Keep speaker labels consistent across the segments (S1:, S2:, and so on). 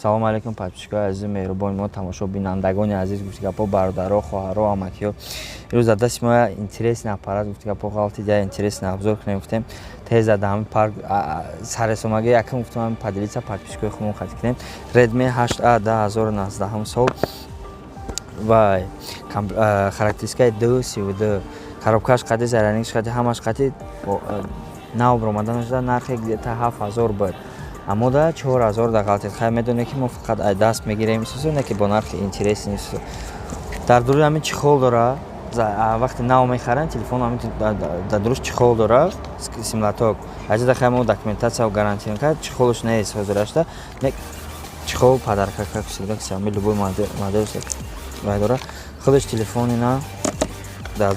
S1: Салому алейкум, подписчикои азизу меҳрубони мо, тамошобинандагони азиз, гуфти гапҳо, бародаро, хоҳаро, амакиҳо. Имрӯз дар дасти мо интересный аппарат, гуфти гапҳо, ғалтид, я интересный обзор кунем гуфтем. Тез дар ҳамин парк саресомаги якм гуфтем, ҳамин поделиться подписчикои худмон хати кунем. Redmi 8A, 2019 сол ва характеристикаи 2.32, коробкаш қади, зарядникаш қади, ҳамаш қади, нав баромада нашуда. Нархе где-то 7000 буд, аммо да 4000 да ғалтид. Хай, медонем, ки мо фақат ай даст мегирем исусу, не ки бо нархи интересный. Дар дуруи ҳамин чехол дора. Вақте нав мехарем телефон, ҳамин дар дуруш чехол дора, сим-лоток. Аҷида, хай, мо документация гарантия кард, чехолш нест ҳозирашда. Чехол подарка, как всегда, Xiaomi любой модель вай дора. Худаш телефони на дар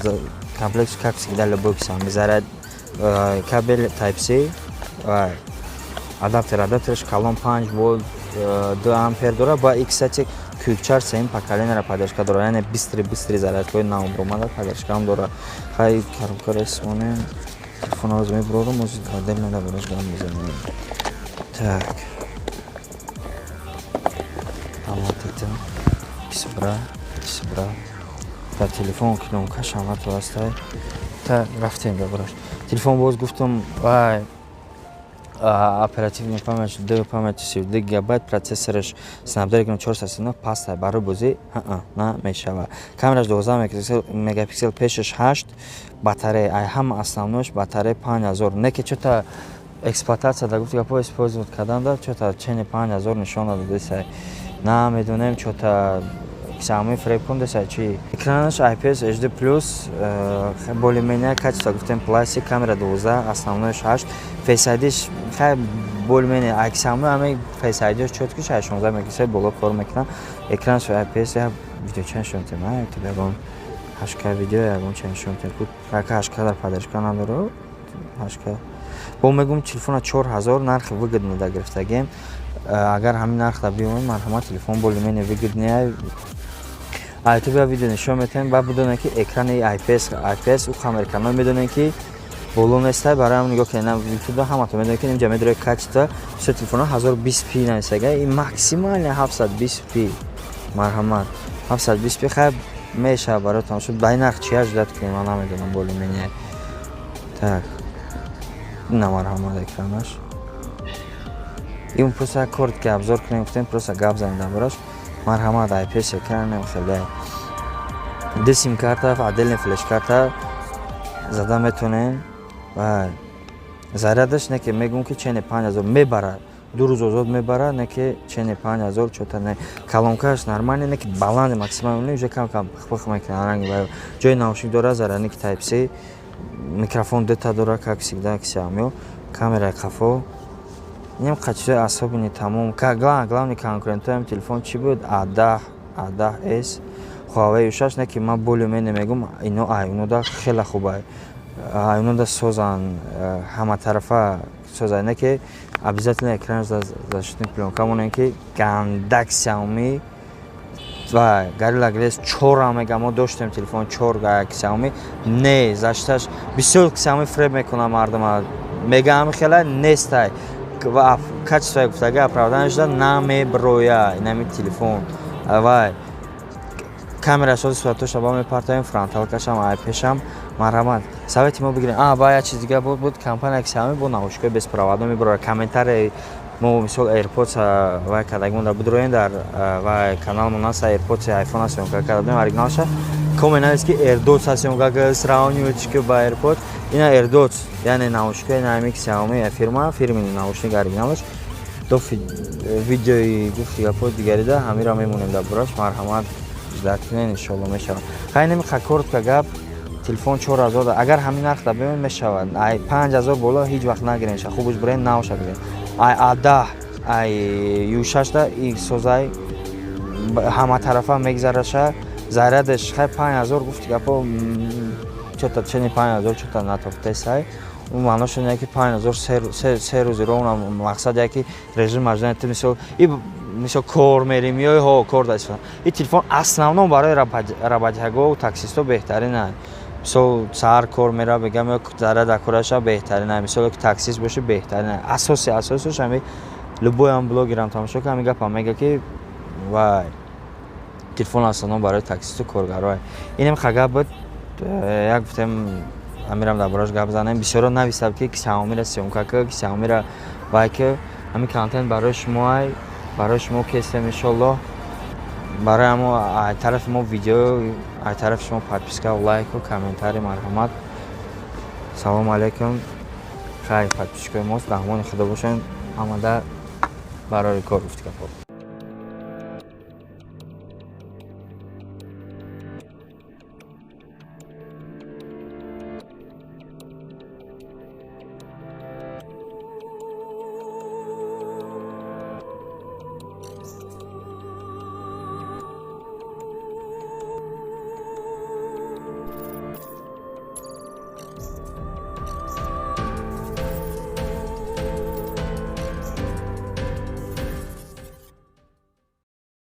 S1: комплект, как всегда, любой Xiaomi, заряд кабель Type C, адаптер. Адаптерш калон, 5 вольт, 2 ампер дора. Ба и, кстати, Quick Charge сеюм поколениеро поддержка дора, яъне быстрый быстрый зарядкаҳои навбаромада поддержкаам дора. Хай, коробкаро истифонем, телефонро мебурорам, ози отдельно дар бораш гап мезанем. Так, аматита кисбра кисбра дар телефон кнопкаш ҳамато ҳастай. Та рафтем дар бораш телефон. Боз гуфтам, вай, оперативный память ду памяти 32 гигабайт, процессораш Snapdragon 439, паста, барои бозӣ на мешавад. Камераш 12 мегапиксел, пешаш 8. Батарея, ай ҳама основнош батарея 5000, не ки чота эксплуатация да, гуфти гапҳо, использовать карданда чота чени 5000 нишон дадесай. Намедонем, чота Xiaomi фреб кун десай чи. Экранаш IPS HD+, более-менее качество, гуфтем, пластик, камера 12, основноиш 8, Face ID-ш хай более-менее, Xiaomi ҳамаи Face ID-ш чёткиш 16 мегапиксел боло кор мекунад. Экранаш IPS. Я видео ча нишон метем, ягон 8K видео ягон ча нишон метем. Рака 8K дар поддержка надора 8K. Бо мегӯм, телефона 4000 нархи выгодно да гирифтагем. Агар ҳамин нарх да биёмед, марҳамат, телефон более-менее выгодный. Ютуб я видео нишон метаҳем, баъд бидонем, ки экрани IPS, IPS у американо медонем, ки боло нестай. Барои ҳам нигоҳ кунед ютуб, ҳамато медонем, ки инҷа медоред качество. Все телефонҳо 1020 p нависага, ин максимально 720 p. Марҳамат, 720 p хай мешавад барои тамошо. Ба ин нарх чи ожидать кунем, ман намедонам, более-менее. Так, ина, марҳамат, экранаш. Ин просто коротко обзор кунем гуфтем, просто гап занем дар бораш. Марҳамат, IPS экран, хеле, ду сим карта, отдельный флеш карта зада метонем. Ва зарядаш не ки мегӯм, ки чени 5000 мебарад, 2 рӯз озод мебарад, не ки чени 5000 чота не. Колонкааш нормальный, не ки баланди максимальный, уже кам кам пих-пих мекунад ранги. Ҷои наушник дора, зарядник Type C, микрофон дута дора, как всегда Xiaomi. Камераи қафо. Инам чизои особенный тамом. Главный конкурентоям телефон чӣ буд? А10, А10s, Huawei U6. Не ки ман более-менее мегӯм, ино ай инода хеле хуб, ай инода созан, ҳаматарафа созай. Не ки обязательно экран защитный плёнка монем, ки гандак Xiaomi ва Gorilla Glass 4 мега. Мо доштем телефон 4 Xiaomi, не защиташ бисёр. Xiaomi фреб мекунад мардума, мега ҳами хела нестай ва качествои гуфтага оправдание шуда намеброя. Инами телефон вай камераш ози суратоша ба мепартоем, фронталкашам, айпешам. Марҳамат, совети мо бигирем. А ба як чиз дига буд: компания Xiaomi бо наушникои беспроводной мебарорад. Комментарий мо, мисол, AirPods вай кардагимон дар бидроем, дар вай каналмон аст, AirPods iPhone съёмка карда будем оригиналша. Коммент навис, ки AirDots съёмка карда, сравнивать ки ба AirPods. Ина AirDots, яъне наушникои нами Xiaomi фирма, фирмини наушник оригиналаш. До видеои, гуфти гапҳои дигарида ҳамира мемонем дар бораш. Марҳамат, ждать кунед, иншоалло мешавад. Хай, неми коротко гап, телефон 4000, агар ҳамин нарх да биёмед, мешавад. Ай 5000 боло ҳеҷ вақт нагирен, ша хубуш бренд навша бигирен. Ай А10, ай Ю6 да и созай, ҳаматарафа мегзараша. Зарядаш хай 5000, гуфти гапо, чота чени 5000 чота натофтесай. Маънош ине, ки 5000 3 рӯзи ровно. Мақсад яки режим маждани ту, мисол, и мисол кор мерим ё ҳо кор да истифода. И телефон основном барои работяго, таксисто беҳтарин. Мисол, саҳар кор мера, бегам, ё заряд акураша, беҳтарин. Мисол, ки таксист боши, беҳтарин. Асоси асосиш ҳами. Любой ам блогерам тамошо кар, ҳамин гапам мега, ки вай телефон основном барои таксисту коргаро. Инем ха гап буд, як гуфтем, амирам дар бораш гап занем. Бисёро нависад, ки Xiaomi-ра съёмка ки, Xiaomi-ра вай ки. Ҳамин контент барои шумо ай, барои шумо кестем, иншоллоҳ. Барои ҳамо ай тарафи мо видео, ай тарафи шумо подписка, лайку, комментарий, марҳамат. Салому алайкум, хайр, подписчикои мост, раҳмони худо бошед. Ҳамада барори кор гуфти гапҳо.